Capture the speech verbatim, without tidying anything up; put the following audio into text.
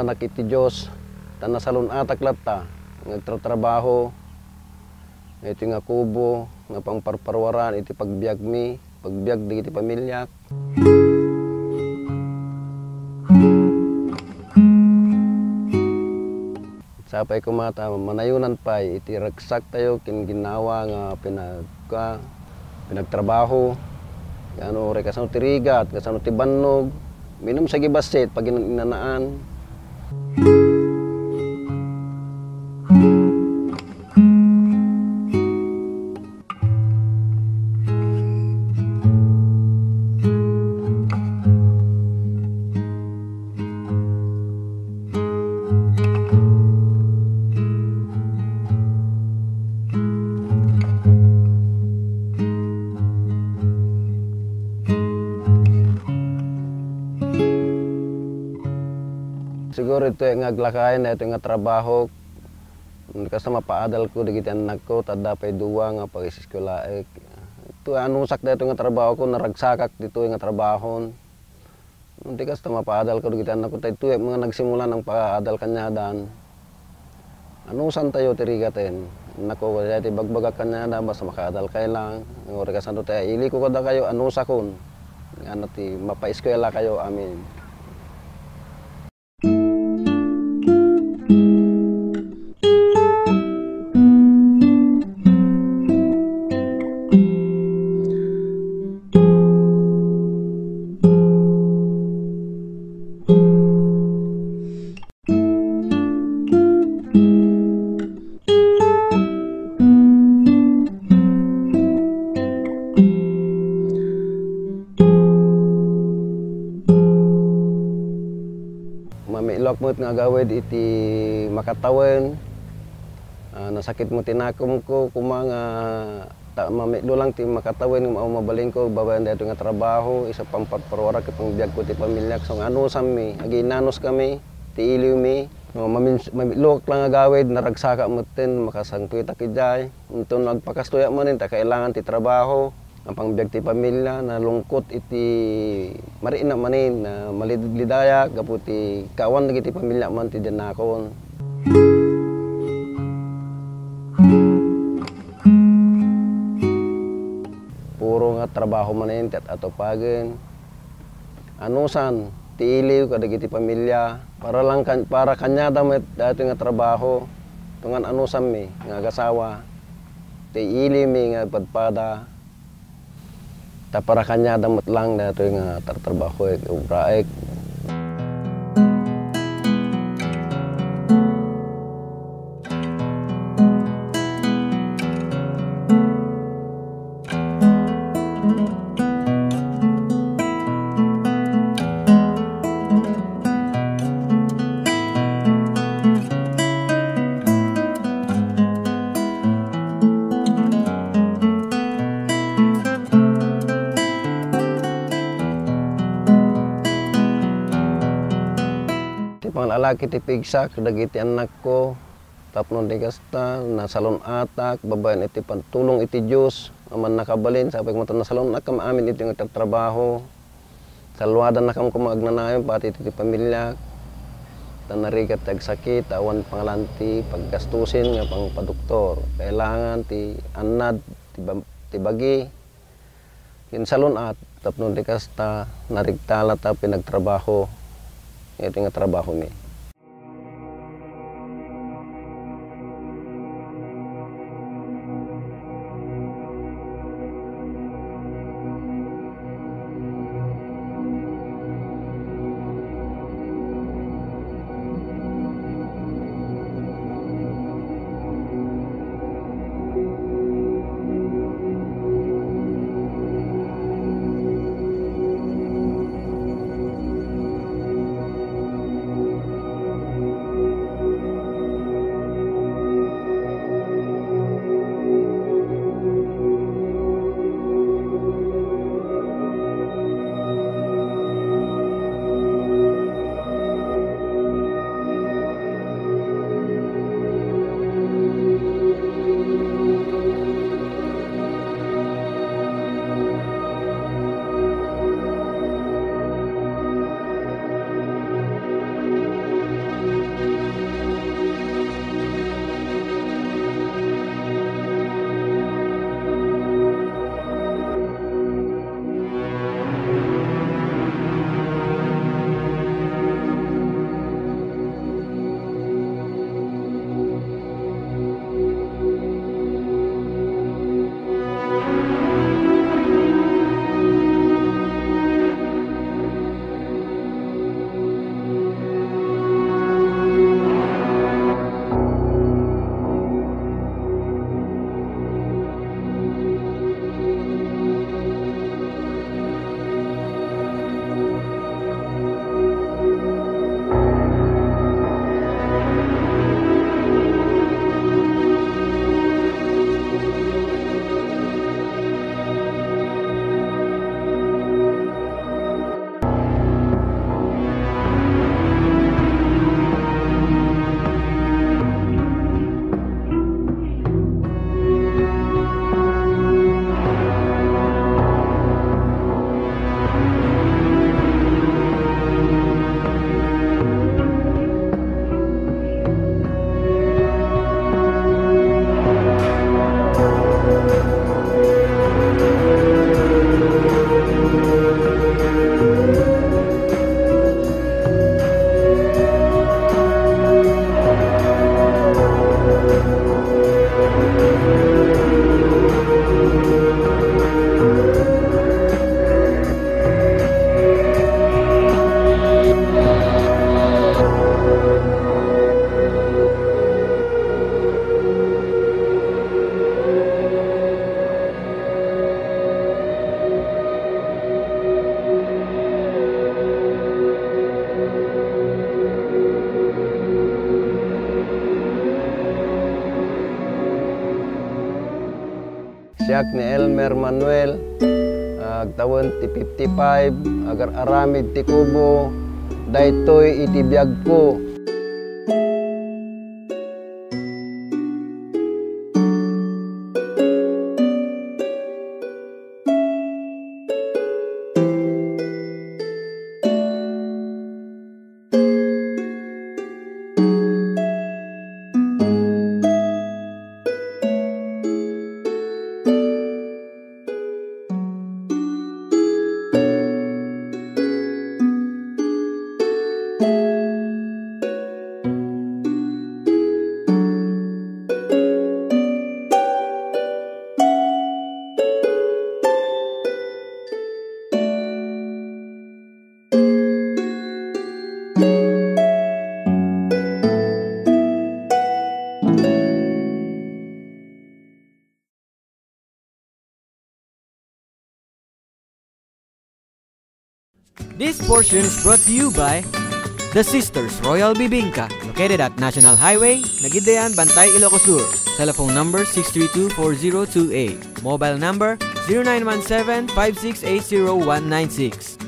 Nak iti Dios, ta nasalun-atak latta nga agtratrabaho, iti nga kubo, nga pangparparuaran iti pagbiagmi, pagbiag dagiti pamiliak. Sapay koma ta manayonan pay iti ragsaktayo ken ginnawa nga pinagka-, pinagtrabaho. Nga ano, uray kasano ti rigat, kasano ti bannog, minum sa gibassit, pag in-, inanaan. Siguro itoy nga aglakayen daytoy nga trabaho, kasta mapaadalko dagiti annakko, ta adda pay dua nga pag-eskuelaek. Itoy anusak daytoy nga trabahoko, naragsakak ditoy nga trabahon. Ti kasta mapaadalko dagiti annakko, ta itoy nga nagsimula nang paadal kaniadan. Anusantayo ti rigaten. Annakko, kasta ti ibagbagak kaniada, basta makaadalkay lang. Uray kasano ti iliko kadakayo, anusakon. Ngana ti mapaeskuelakayo amin. Mamiloak met nga agawid iti makatawen. Ah, nasakit met ti nakomko, koma nga ta-, mamitlon lang ti makatawen nga mabalinko babaen daytoy nga trabaho, isu pangparparuarak iti pangbiagko iti pamiliak. So, nga anusanmi, aginanus kami, ti iliwmi. No, mamin-, mamitlok lang agawid, naragsaka metten, makasangpetak idiay. Inton agpakastoyak manen, ta kailangan ti trabaho, ang pangbiag ti pamilya, nalungkot iti marikna manen, na malidayak gapu ti kaawan dagiti pamilya man ti dennakon. Puro nga trabaho manen ti at-atupagen. Anusan ti iliw kadagiti pamilya. Para lang kan-, para kaniada met daytoy nga trabaho. Tungan anusanmi nga agasawa. Ti iliwmi nga padpada. Ta para kaniada met lang daytoy nga tartrabahoek, obraek. Ti panglalaki ti pigsak dagiti annakko, tapno di kasta, nasalun-atak babaen iti pantulong iti Dios a mannakabalin, sapay koma ta nasalun-atak amin iti nga agtratrabaho. Saluadannakam koma agnanayon pati iti pamiliak. Ta narigat ti agsakit, awan pangalan ti paggastusen nga pangpadoktor. Kailangan ti annad, ti ba-, ti bagi, ken salun-at, tapno di kasta, narigta latta pinagtrabaho. Iti nga trabahomi. Siak ni Elmer Manuel, agtawen ti fifty-five, agar-aramid ti kubo, daytoy iti biagko. This portion is brought to you by The Sisters Royal Bibingka, located at National Highway, Nagiddayan, Bantay, Ilocos Sur. Telephone number six three two four zero two eight. Mobile number zero nine one seven five six eight zero one nine six.